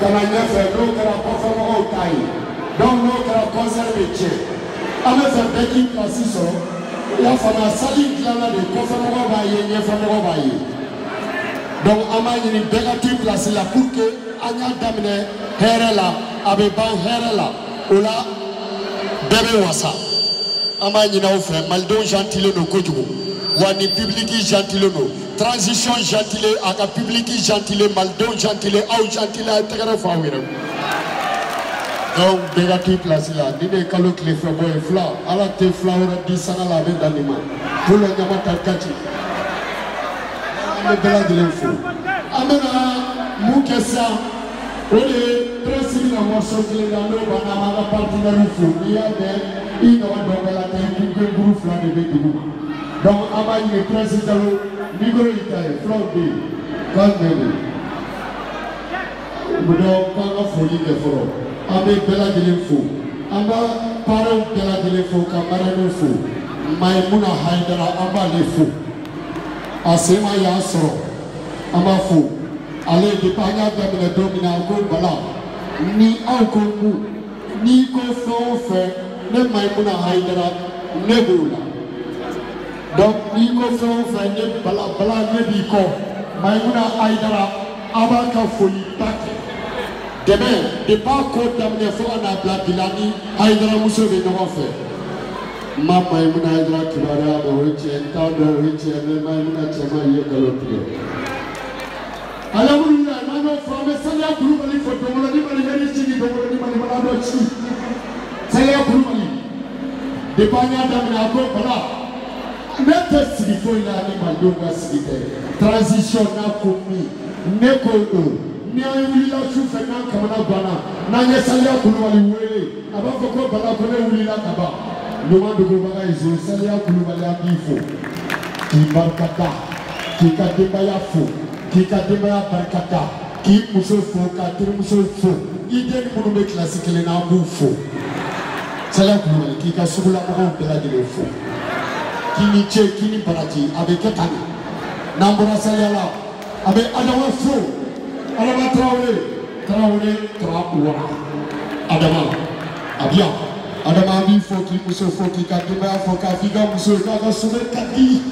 ka na ɲɛfɛ n'o kɛra kɔfɛmɔgɔw ta ye donc n'o kɛra concert bɛ tiɲɛ an bɛ fɛ bɛɛ k'i place sɔrɔ i y'a faamuya salle dilanna de kɔfɛmɔgɔw b'a ye ɲɛfɛmɔgɔw b'a ye donc an b'a ɲini bɛɛ ka t'i place la pour que an y'a daminɛ hɛrɛ la a bɛ ban hɛrɛ la o la bɛɛ bɛ wasa an b'a ɲini aw fɛ malidenw gentilen don kojugu wa ni public gentilen don transition gentilen a ka public gentilen malidenw gentilen aw gentilen a ye tɛgɛrɛ fɔ aw yɛrɛ donc bɛɛ ka t'i place la ni ne ye kalo tile fɛ bɔ ye fila ala tɛ fila wɛrɛ di sanga la a bɛ dan nin ma pour la ɲama ta kati an bɛ bɛɛ lajɛlen fo an bɛna mun kɛ sisan o de ye presse bɛna morceau kelen da n'o banna an b'an ka partenaire fo n'i y'a mɛn i ɲɔgɔn dɔnkɛla tɛ i kunkuru fila de bɛ dugu ma donc an b'a ɲini presse Jalo micro y'i ta ye filaw bɛ yen k'a jumɛn bɛ yen donc k'an ka foli kɛ fɔlɔ an bɛ bɛɛ lajɛlen fo an b'a parents bɛɛ lajɛlen fo ka marraines fo Mayimuna Hayidara an b'ale fo a sen ma y'an sɔrɔ an b'a fo ale depuis an y'a daminɛ don min na a ko Bala ni aw ko mun n'i ko fɛn o fɛn ne Mayimuna Hayidara ne b'o la donc n'i ko fɛn o fɛn ne Bala Bala ne b'i kɔ Mayimuna Hayidara a b'a ka foliba kɛ dɛmɛ depuis a ko daminɛ fo ka n'a bila bi la ni Hayidara muso bɛ ɲɔgɔn fɛ n ma Mayimuna Hayidara kibaruya mɛn o ye tiɲɛ n t'a dɔn o ye tiɲɛ mais Mayimuna cɛman ye nkalon tigɛ alhamdulilayi n'an y'o fɔ an bɛ Saliya Kulubali fo Dɔnkɔlɔni Mali mɛri sigi Dɔnkɔlɔni Mali mana dɔ ci Saliya Kulubali depuis an y'a daminɛ a ko Bala ne tɛ sigi foyi la ni malidenw ka sigi tɛ transition n'a ko min ne ko o ni an wulila su fɛ n'an kamana ganna n'an ye Saliya Kulubali wele a b'a fɔ ko Bala ko ne wulila ka ban ɲuman dogobaga ye zo Saliya Kulubali an b'i fo k'i barika da k'i ka denbaya fo k'i ka denbaya barika da k'i muso fo k'a terimuso fo i den ni minnu bɛ kilasi kelen na an b'u fo Saliya Kulubali k'i ka sugulamɔgɔw bɛɛ lajɛlen fo k'i ni ce k'i ni baraji a bɛ kɛ tan de n'an bɔra Saliya la a bɛ Adama fo Adama Tarawele Tarawele Tarawara Adama a bi yan Adama an b'i fo k'i muso fo k'i ka denbaya fo k'a f'i ka muso ye k'a ka sobe ka di.